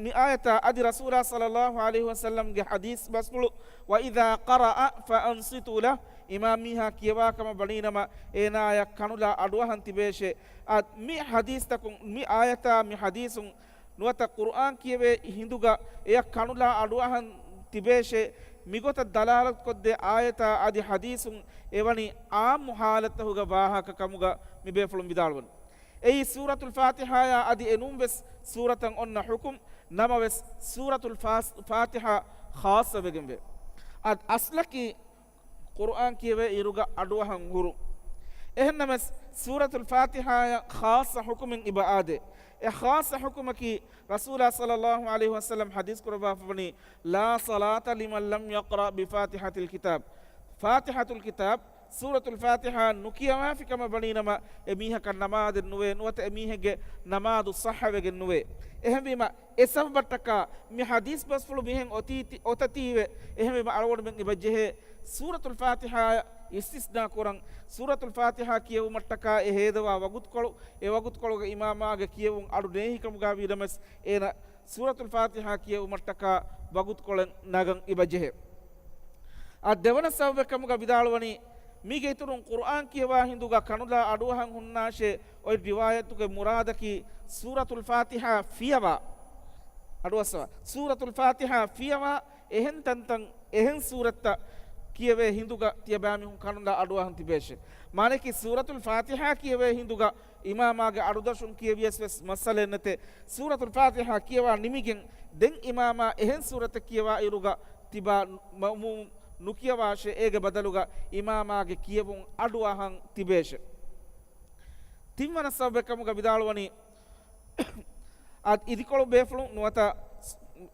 މި އާޔަތާ އަދި ރަސޫލާ ޞައްލައްލާހު ޢަލައިހި ވަސައްލަމްގެ ޙަދީޘް ބަސްފުޅު، "وَإِذَا قَرَأَ فَأَنصِتُوا لَهُ." އިމާމް މީހާ ކިޔަވާ ކަމަށް ވަނީނަމަ، އޭނާޔަށް ކަނުލާ އަޑުއަހަން ތިބޭށޭ. އަދި މި ޙަދީޘްތަކުން، މި އާޔަތާ މި ޙަދީޘުން ނުވަތަ ޤުރްއާން ކިޔެވޭ ހިނދުގަ އެޔަށް ކަނުލާ އަޑުއަހަން ތިބޭށޭ، މިގޮތަށް ދަލާލަތުކޮށްދޭ އާޔަތާ އަދި ޙަދީޘުން އެވަނީ ޢާއްމު ޙާލަތްތަކުގެ ވާހަކަ ކަމުގަ މި ބޭފުޅުން ވިދާޅުވަނީ. އެއީ ސޫރަތުލް ފާތިޙާޔާ އަދި އެނޫންވެސް ސޫރަތަށް އޮންނަ ޙުކުމް، ނަމަވެސް ސޫރަތުލް ފާސް-، ފާތިޙާ ޚާއްޞަވެގެންވޭ. އަދި އަސްލަކީ ޤުރްއާން ކިޔެވޭ އިރުގަ އަޑުއަހަން ހުރުން. އެހެންނަމަވެސް ސޫރަތުލް ފާތިޙާޔަށް ޚާއްޞަ ޙުކުމެއް އިބަ އާދޭ. އެ ޚާއްޞަ ޙުކުމަކީ ރަސޫލާ ޞައްލައްލާހު ޢަލައިހި ވަސައްލަމް ޙަދީޘް ކުރައްވާފަވަނީ، "لا صلاة لمن لم يقرأ بفاتحة الكتاب." ފާތިޙަތުލް ކިތާބް، ސޫރަތުލް ފާތިޙާ ނުކިޔަވާފި ކަމަށް ވަނީނަމަ، އެ މީހަކަށް ނަމާދެއް ނުވޭ، ނުވަތަ އެ މީހެއްގެ ނަމާދު ޞައްޙަވެގެން ނުވޭ. އެހެންވީމަ، އެ ސަބަބަށްޓަކާ މި ޙަދީޘް ބަސްފުޅު މިހެން އޮތީ ތި-، އޮތަތީވެ. އެހެންވީމަ، އަޅުގަނޑުމެން އިބަ ޖެހޭ ސޫރަތުލް ފާތިޙާއަށް އިސްތިސްނާ ކުރަން. ސޫރަތުލް ފާތިޙާ ކިޔެވުމަށްޓަކާ އެ ހޭދަވާ ވަގުތުކޮޅު، އެ ވަގުތުކޮޅުގަ އިމާމާގެ ކިޔެވުން އަޑު ނޭހި ކަމުގަ ވީނަމަވެސް، އޭނަ ސޫރަތުލް ފާތިޙާ ކިޔެވުމަށްޓަކާ ވަގުތުކޮޅެއް ނަގަން އިބަ ޖެހޭ. އަދި ދެވަނަ ސަބަބެއް ކަމުގަ ވިދާޅުވަނީ، މީގެ އިތުރުން ޤުރްއާން ކިޔަވާ ހިނދުގަ ކަނުލާ އަޑުއަހަން ހުންނާށޭ، އޮތް ރިވާޔަތުގެ މުރާދަކީ ސޫރަތުލް ފާތިޙާ ފިޔަވާ، އަޑުއައްސަވާ، ސޫރަތުލް ފާތިޙާ ފިޔަވާ އެހެން ތަންތަން އެހެން ސޫރަތްތައް ކިޔެވޭ ހިނދުގަ ތިޔަބައިމީހުން ކަނުލާ އަޑުއަހަން ތިބޭށޭ. މާނައަކީ ސޫރަތުލް ފާތިޙާ ކިޔެވޭ ހިނދުގަ އިމާމާގެ އަޑުދަށުން ކިޔެވިޔަސް ވެސް މައްސަލައެއް ނެތޭ. ސޫރަތުލް ފާތިޙާ ކިޔަވާ ނިމިގެން ދެން އިމާމާ އެހެން ސޫރަތެއް ކިޔަވާ އިރުގަ ތިބާ މައުމޫމުން ނުކިޔަވާށޭ، އޭގެ ބަދަލުގަ އިމާމާގެ ކިޔެވުން އަޑުއަހަން ތިބޭށޭ. ތިންވަނަ ސަބަބެއް ކަމުގަ ވިދާޅުވަނީ، އަދި އިދިކޮޅު ބޭފުޅުން ނުވަތަ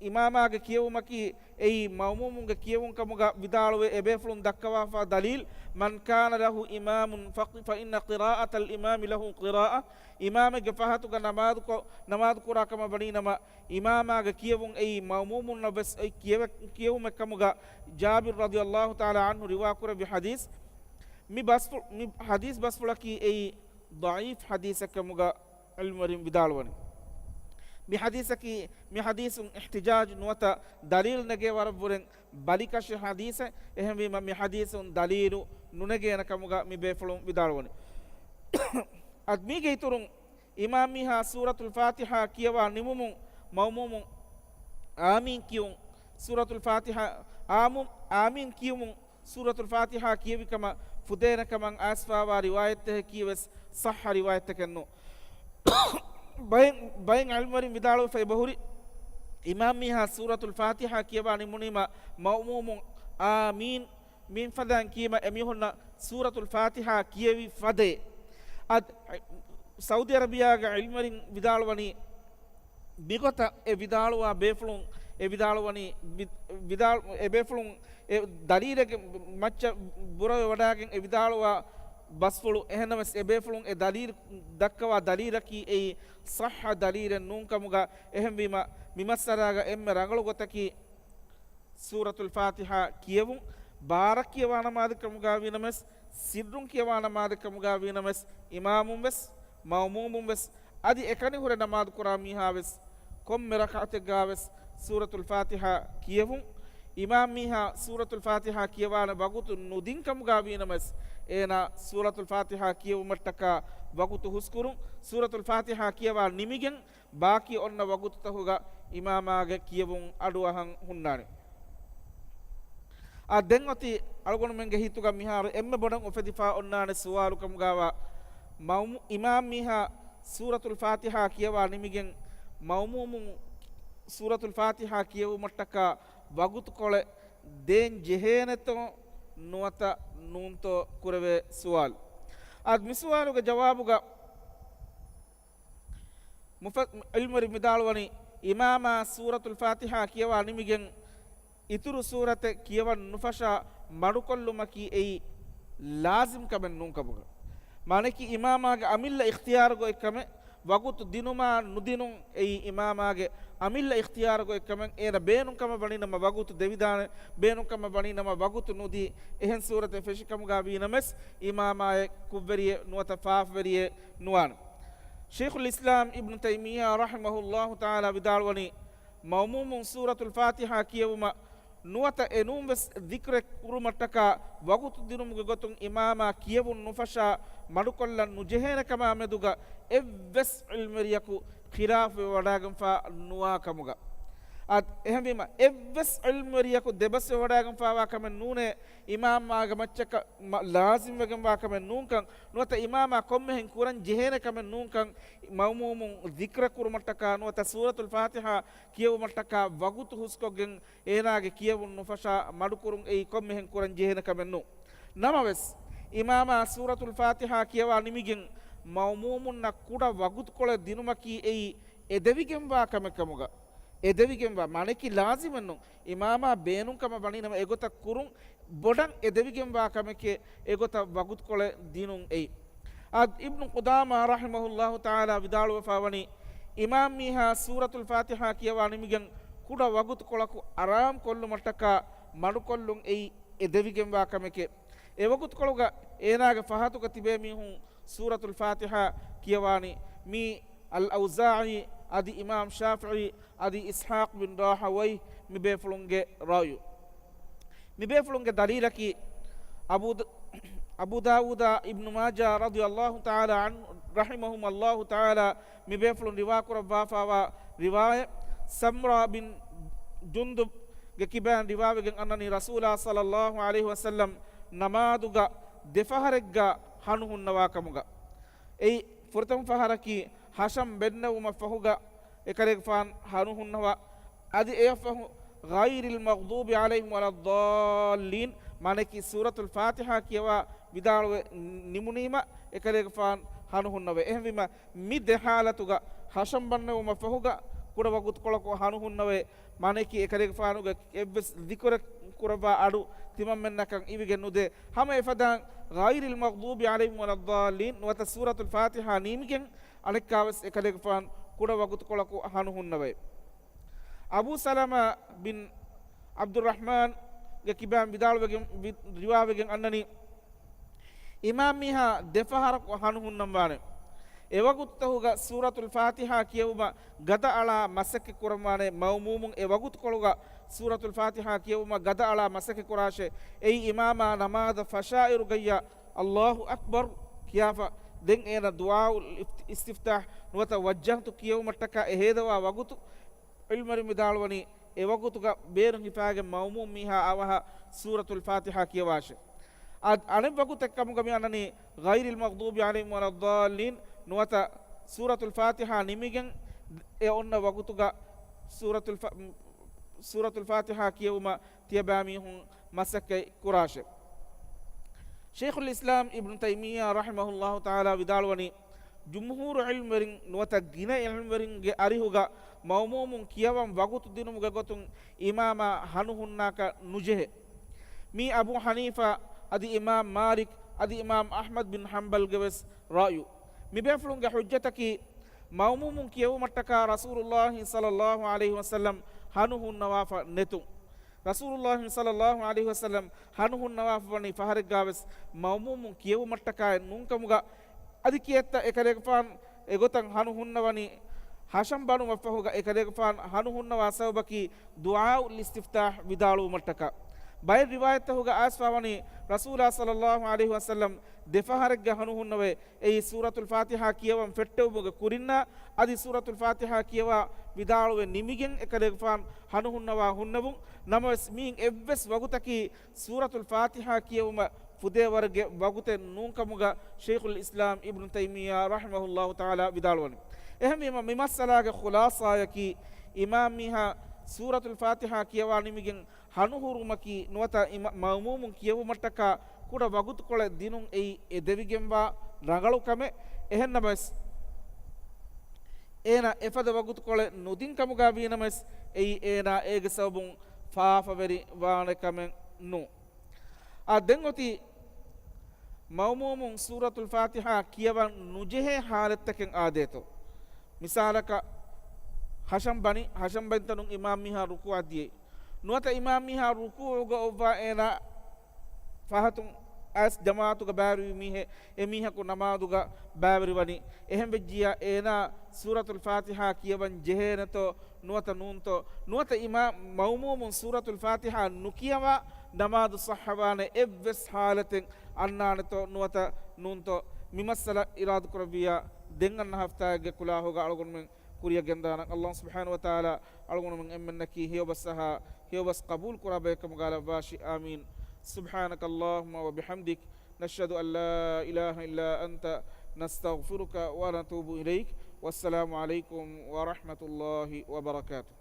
އިމާމާގެ ކިޔެވުމަކީ އެއީ މައުމޫމުންގެ ކިޔެވުން ކަމުގަ ވިދާޅުވެ، އެބޭފުޅުން ދައްކަވާފާ ދަލީލް، من كان له إمام فإن قراءة الإمام له قراءة، އިމާމެއްގެ ފަހަތުގަ ނަމާދުކޮ-، ނަމާދު ކުރާ ކަމަށް ވަނީ ނަމަ، އިމާމާގެ ކިޔެވުން އެއީ މައުމޫމުންނަށް ވެސް އެ ކިޔެވެ-، ކިޔެވުމެއް ކަމުގަ ޖާބިރު ރަޟިޔަﷲ ތަޢާލާ ޢަންހު ރިވާކުރެއްވި ޙަދީޘް. މި ބަސްފު-، މި ޙަދީޘް ބަސްފުޅަކީ އެއީ ޟަޢީފް ޙަދީޘެއް ކަމުގަ ޢިލްމުވެރިން ވިދާޅުވަނީ. މި ޙަދީޘަކީ، މި ޙަދީޘުން އިޙްތިޖާޖު ނުވަތަ ދަލީލު ނެގޭ ވަރަށްވުރެން ބަލިކަށި ޙަދީޘެއް. އެހެންވީމަ، މި ޙަދީޘުން ދަލީލު ނުނެގޭނެ ކަމުގަ މި ބޭފުޅުން ވިދާޅުވަނީ. އަދި މީގެ އިތުރުން، އިމާމް މީހާ ސޫރަތުލް ފާތިޙާ ކިޔަވާ ނިމުމުން މައުމޫމުން އާމީން ކިޔުން، ސޫރަތުލް ފާތިޙާ އާމު-، އާމީން ކިޔުމުން ސޫރަތުލް ފާތިޙާ ކިޔެވި ކަމަށް ފުދޭނެ ކަމަށް އައިސްފާވާ ރިވާޔަތްތަކެއް ކީވެސް ޞައްޙަ ރިވާޔަތްތަކެއް ނޫން. ބައެއް، ބައެއް ޢިލްމުވެރިން ވިދާޅުވެފައި ބަހުރި، އިމާމް މީހާ ސޫރަތުލް ފާތިޙާ ކިޔަވާ ނިމުނީމަ މައުމޫމުން އާމީން މިންފަދައިން ކީމަ އެމީހުންނަށް ސޫރަތުލް ފާތިޙާ ކިޔެވި ފަދައިން. އަދި ސައުދީ އަރަބިޔާގެ ޢިލްމުވެރިން ވިދާޅުވަނީ، މިގޮތަށް އެ ވިދާޅުވާ ބޭފުޅުން އެ ވިދާޅުވަނީ، ވި-، ވިދާޅު-، އެ ބޭފުޅުން އެ ދަލީލެއްގެ މައްޗަށް ބުރަވެ ވަޑާގެން އެ ވިދާޅުވާ ބަސްފުޅު. އެހެންނަމަވެސް އެ ބޭފުޅުން އެ ދަލީލު ދައްކަވާ ދަލީލަކީ އެއީ ޞައްޙަ ދަލީލެއް ނޫން ކަމުގަ. އެހެންވީމަ، މި މައްސަލާގަ އެންމެ ރަނގަޅު ގޮތަކީ، ސޫރަތުލް ފާތިޙާ ކިޔެވުން، ބާރަށް ކިޔަވާ ނަމާދެއް ކަމުގަ ވީނަމަވެސް، ސިއްރުން ކިޔަވާ ނަމާދެއް ކަމުގަ ވީނަމަވެސް، އިމާމުން ވެސް، މައުމޫމުން ވެސް، އަދި އެކަނި ހުރެ ނަމާދު ކުރާ މީހާ ވެސް، ކޮންމެ ރަކަޢަތެއްގަ ވެސް ސޫރަތުލް ފާތިޙާ ކިޔެވުން، އިމާމް މީހާ ސޫރަތުލް ފާތިޙާ ކިޔަވާނެ ވަގުތު ނުދިން ކަމުގަ ވީނަމަވެސް، އޭނާ ސޫރަތުލް ފާތިޙާ ކިޔެވުމަށްޓަކާ ވަގުތު ހުސްކުރުން، ސޫރަތުލް ފާތިޙާ ކިޔަވާ ނިމިގެން، ބާކީ އޮންނަ ވަގުތުތަކުގަ އިމާމާގެ ކިޔެވުން އަޑުއަހަން ހުންނާނެ. އާ، ދެން އޮތީ އަޅުގަނޑުމެންގެ ހިތުގަ މިހާރު އެންމެ ބޮޑަށް އުފެދިފާ އޮންނާނެ ސުވާލު ކަމުގަވާ، މައުމޫ-، އިމާމް މީހާ ސޫރަތުލް ފާތިޙާ ކިޔަވާ ނިމިގެން، މައުމޫމުން ސޫރަތުލް ފާތިޙާ ކިޔެވުމަށްޓަކާ ވަގުތުކޮޅެއް ދޭން ޖެހޭނެތޯ ނުވަތަ ނޫންތޯ ކުރެވޭ ސުވާލު. އާ، މި ސުވާލުގެ ޖަވާބުގަ މުފަ-، ޢިލްމުވެރިން ވިދާޅުވަނީ، އިމާމާ ސޫރަތުލް ފާތިޙާ ކިޔަވާ ނިމިގެން އިތުރު ސޫރަތެއް ކިޔަވަން ނުފަށާ މަޑުކޮށްލުމަކީ އެއީ ލާޒިމް ކަމެއް ނޫން ކަމުގަ. މާނައަކީ އިމާމާގެ އަމިއްލަ އިޚްތިޔާރުގައި ކަމެއް، ވަގުތު ދިނުމާ ނުދިނުން އެއީ އިމާމާގެ އަމިއްލަ އިޚްތިޔާރުގައި ކަމެއް. އޭނަ ބޭނުން ކަމަށް ވަނީ ނަމަ ވަގުތު ދެވިދާނެ، ބޭނުން ކަމަށް ވަނީ ނަމަ ވަގުތު ނުދީ، އެހެން ސޫރަތެއް ފެށި ކަމުގަ ވީނަމަވެސް، އިމާމާއެއް ކުށްވެރިއެއް ނުވަތަ ފާފަވެރިއެއް ނުވާނެ. ޝައިޚުލް އިސްލާމް އިބްނު ތައިމިއްޔާ ރަޙިމަހުﷲ ތަޢާލާ ވިދާޅުވަނީ، މައުމޫމުން ސޫރަތުލް ފާތިޙާ ކިޔެވުމަށް ނުވަތަ އެނޫންވެސް ޛިކްރެއް ކުރުމަށްޓަކާ ވަގުތު ދިނުމުގެ ގޮތުން އިމާމާ ކިޔެވުން ނުފަށާ މަޑުކޮށްލަން ނުޖެހޭނެ ކަމާ މެދުގަ އެއްވެސް ޢިލްމުވެރިޔަކު ޚިލާފުވެވަޑާގެންފާ ނުވާ ކަމުގަ. އަދި އެހެންވީމަ، އެއްވެސް ޢިލްމުވެރިޔަކު ދެބަސްވެވަޑާގެންފާވާ ކަމެއް ނޫނޭ، އިމާމާގެ މައްޗަކަށް މަ-، ލާޒިމްވެގެންވާ ކަމެއް ނޫންކަން، ނުވަތަ އިމާމާ ކޮންމެހެން ކުރަން ޖެހޭނެ ކަމެއް ނޫންކަން، މައުމޫމުން ޛިކްރެއް ކުރުމަށްޓަކާ ނުވަތަ ސޫރަތުލް ފާތިޙާ ކިޔެވުމަށްޓަކާ ވަގުތު ހުސްކޮށްގެން އޭނާގެ ކިޔެވުން ނުފަށާ މަޑުކުރުން އެއީ ކޮންމެހެން ކުރަން ޖެހޭނެ ކަމެއް ނޫން. ނަމަވެސް، އިމާމާ ސޫރަތުލް ފާތިޙާ ކިޔަވާ ނިމިގެން މައުމޫމުންނަށް ކުޑަ ވަގުތުކޮޅެއް ދިނުމަކީ އެއީ އެދެވިގެންވާ ކަމެއް ކަމުގަ. އެދެވިގެންވާ، މާނައަކީ ލާޒިމެއް ނޫން. އިމާމާ ބޭނުން ކަމަށް ވަނީ ނަމަ އެގޮތަށް ކުރުން ބޮޑަށް އެދެވިގެންވާ ކަމެކޭ، އެގޮތަށް ވަގުތުކޮޅެއް ދިނުން އެއީ. އަދި އިބްނު ޤުދާމާ ރަޙިމަހުﷲ ތަޢާލާ ވިދާޅުވެފާވަނީ، އިމާމް މީހާ ސޫރަތުލް ފާތިޙާ ކިޔަވާ ނިމިގެން ކުޑަ ވަގުތުކޮޅަކު އަރާމް ކޮށްލުމަށްޓަކާ މަޑުކޮށްލުން އެއީ އެދެވިގެންވާ ކަމެކޭ. އެ ވަގުތުކޮޅުގަ އޭނާގެ ފަހަތުގަ ތިބޭ މީހުން ސޫރަތުލް ފާތިޙާ ކިޔަވާނީ. މީ އަލްއައުޒާޢީ އަދި އިމާމް ޝާފިޢީ އަދި އިސްޙާޤް ބިން ރާހަވައިހް މި ބޭފުޅުންގެ ރައުޔު. މި ބޭފުޅުންގެ ދަލީލަކީ އަބޫ ދ-، އަބޫ ދާވޫދާ އިބްނު މާޖާ ރަޟިޔަﷲ ތަޢާލާ ޢަން، ރަޙިމަހުމަﷲ ތަޢާލާ މި ބޭފުޅުން ރިވާކުރައްވާފާވާ ރިވާޔަތް، ސަމްރާ ބިން ޖުންދުބްގެ ކިބައިން ރިވާވެގެން އަންނަނީ، ރަސޫލާ ޞައްލަﷲ ޢަލައިހި ވަސައްލަމް ނަމާދުގަ ދެފަހަރެއްގަ ހަނު ހުންނަވާ ކަމުގަ. އެއީ ފުރަތަމަ ފަހަރަކީ ހަށަން ބެންނެވުމަށްފަހުގަ އެކަލޭގެފާން ހަނު ހުންނަވާ. އަދި އެއަށްފަހު، غير المغضوب عليهم ولا الضالين، މާނައަކީ ސޫރަތުލް ފާތިޙާ ކިޔަވާ ވިދާޅުވެ ނިމުނީމަ، އެކަލޭގެފާން ހަނު ހުންނަވައި. އެހެންވީމަ، މި ދެ ޙާލަތުގަ ހަށަން ބަންނެވުމަށް ފަހުގަ ކުޑަ ވަގުތުކޮޅަކު ހަނު ހުންނަވައި، މާނައަކީ އެކަލޭގެފާނުގެ އެއްވެސް ޛިކުރެއް ކުރައްވާ އަޑު ތިމަންމެންނަކަށް އިވިގެން ނުދޭ. ހަމަ އެފަދައިން، غير المغضوب عليهم ولا الضالين ނުވަތަ ސޫރަތުލް ފާތިޙާ ނިމިގެން އަނެއްކާވެސް އެކަލޭގެފާނު ކުޑަ ވަގުތުކޮޅަކު ހަނު ހުންނަވައި. އަބޫ ސަލަމާ ބިން ޢަބްދުއްރަޙްމާންގެ ކިބައިން ވިދާޅުވެގެން، ވި-، ރިވާވެގެން އަންނަނީ، އިމާމް މީހާ ދެ ފަހަރަކު ހަނު ހުންނަންވާނެ. އެވަގުތުތަހުގަ ސޫރަތުލް ފާތިޙާ ކިޔެވުމަށް ގަދައަޅާ މަސައްކަތް ކުރަންވާނެ. މައުމޫމުން އެ ވަގުތުކޮޅުގަ ސޫރަތުލް ފާތިޙާ ކިޔެވުމަށް ގަދައަޅާ މަސައްކަތް ކުރާށޭ. އެއީ އިމާމާ ނަމާދަށް ފަށާއިރުގައްޔާ، "އައްލާހު އަކްބަރު" ކިޔާފަ، ދެން އޭނަ ދުޢާއުލް އިފްތި-، އިސްތިފްތާޙް ނުވަތަ ވައްޖަހްތު ކިޔެވުމަށްޓަކާ އެހޭދަވާ ވަގުތު، ޢިލްމުވެރިން ވިދާޅުވަނީ، އެވަގުތުގަ ބޭރުން ހިފާގެން މައުމޫމް މީހާ އަވަހަށް ސޫރަތުލް ފާތިޙާ ކިޔަވާށޭ. އަދި އަނެއް ވަގުތެއް ކަމުގަ މި އަންނަނީ، غير المغضوب عليهم ولا الضالين ނުވަތަ ސޫރަތުލް ފާތިޙާ ނިމިގެން އެ އޮންނަ ވަގުތުގަ ސޫރަތުލް ފާ-، ސޫރަތުލް ފާތިޙާ ކިޔެވުމަށް ތިޔަބައިމީހުން މަސައްކަތް ކުރާށޭ. ޝައިޚުލް އިސްލާމް އިބްނު ތައިމިއްޔާ ރަޙިމަހުﷲ ތަޢާލާ ވިދާޅުވަނީ، ޖުމްހޫރު ޢިލްމުވެރިން ނުވަތަ ގިނަ ޢިލްމުވެރިންގެ އަރިހުގަ މައުމޫމުން ކިޔަވަން ވަގުތު ދިނުމުގެ ގޮތުން އިމާމާ ހަނު ހުންނާކަށް ނުޖެހޭ. މީ އަބޫ ޙަނީފާ، އަދި އިމާމް މާލިކް، އަދި އިމާމް އަޙްމަދު ބިން ޙަންބަލްގެ ވެސް ރައުޔު. މިބޭފުޅުންގެ ޙުއްޖަތަކީ، މައުމޫމުން ކިޔެވުމަށްޓަކާ ރަސޫލުﷲ ޞައްލަﷲ ޢަލައިހި ވަސައްލަމް ހަނު ހުންނަވާފަ ނެތުން. ރަސޫލުﷲ ޞައްލަﷲ ޢަލައިހި ވަސައްލަމް ހަނު ހުންނަވާފަވަނީ ފަހަރެއްގާވެސް މައުމޫމުން ކިޔެވުމަށްޓަކާއެއް ނޫންކަމުގަ، އަދި ކިއެއްތަ އެކަލޭގެފާނު އެގޮތަށް ހަނު ހުންނަވަނީ، ހަށަން ބަނުމަށްފަހުގަ އެކަލޭގެފާނު ހަނު ހުންނަވާ ސަބަބަކީ ދުޢާއުލް އިސްތިފްތާޙް ވިދާޅުވުމަށްޓަކާ. ބައެއް ރިވާޔަތްތަހުގަ އައިސްފަވަނީ، ރަސޫލާ ޞައްލަﷲ ޢަލައިހި ވަސައްލަމް ދެ ފަހަރެއްގަ ހަނު ހުންނަވައި، އެއީ ސޫރަތުލް ފާތިޙާ ކިޔަވަން ފެއްޓެވުމުގެ ކުރިންނާ، އަދި ސޫރަތުލް ފާތިޙާ ކިޔަވާ ވިދާޅުވެ ނިމިގެން އެކަލޭގެފާނު ހަނު ހުންނަވާ ހުންނެވުން. ނަމަވެސް، މިއިން އެއްވެސް ވަގުތަކީ ސޫރަތުލް ފާތިޙާ ކިޔެވުމަށް ފުދޭވަރެއްގެ ވަގުތެއް ނޫންކަމުގަ ޝައިޚުލް އިސްލާމް އިބްނު ތައިމިއްޔާ ރަޙިމަހުﷲ ތަޢާލާ ވިދާޅުވަނީ. އެހެންވީމަ، މި މައްސަލާގެ ޚުލާޞާޔަކީ، އިމާމް މީހާ ސޫރަތުލް ފާތިޙާ ކިޔަވާ ނިމިގެން ހަނުހުރުމަކީ ނުވަތަ އިމަ-، މައުމޫމުން ކިޔެވުމަށްޓަކާ ކުޑަ ވަގުތުކޮޅެއް ދިނުން އެއީ އެދެވިގެންވާ ރަނގަޅު ކަމެއް. އެހެންނަމަވެސް، އޭނާ އެފަދަ ވަގުތުކޮޅެއް ނުދިން ކަމުގަ ވީނަމަވެސް، އެއީ އޭނާ އޭގެ ސަބަބުން ފާފަވެރި ވާނެ ކަމެއް ނޫން. އާ، ދެން އޮތީ މައުމޫމުން ސޫރަތުލް ފާތިޙާ ކިޔަވަން ނުޖެހޭ ޙާލަތްތަކެއް އާދޭތޯ؟ މިސާލަކަށް، ހަށަން ބަނި، ހަށަން ބަނިތަނުން އިމާމް މީހާ ރުކޫޢަށް ދިޔައީ. ނުވަތަ އިމާމް މީހާ ރުކޫޢުގަ އޮއްވާ އޭނާ ފަހަތުން އައިސް ޖަމާޢަތުގަ ބައިވެރިވި މީހެއް، އެ މީހަކު ނަމާދުގަ ބައިވެރިވަނީ. އެހެން ވެއްޖިއްޔާ އޭނާ ސޫރަތުލް ފާތިޙާ ކިޔަވަން ޖެހޭނެތޯ ނުވަތަ ނޫންތޯ؟ ނުވަތަ އިމާ-، މައުމޫމުން ސޫރަތުލް ފާތިޙާ ނުކިޔަވާ ނަމާދު ޞައްޙަވާނެ އެއްވެސް ޙާލަތެއް އަންނާނެތޯ ނުވަތަ ނޫންތޯ؟ މި މައްސަލަ އިރާދަކުރެއްވިއްޔާ، ދެން އަންނަ ހަފްތާއެއްގެ ކުލާހުގަ އަޅުގަނޑުމެން ކުރިއަށް ގެންދާނަން. އައްލާހު ސުބްޙާނަހޫ ވަތަޢާލާ އަޅުގަނޑުމެން އެންމެންނަކީ ހެޔޮބަސްއަހާ، ހެޔޮބަސް ޤަބޫލު ކުރާ ބަޔަކަށް ކަމުގަ ލައްވާށި. އާމީން. سبحانك اللهم وبحمدك، نشهد أن لا إله إلا أنت، نستغفرك ونتوب إليك. والسلام عليكم ورحمة الله وبركاته.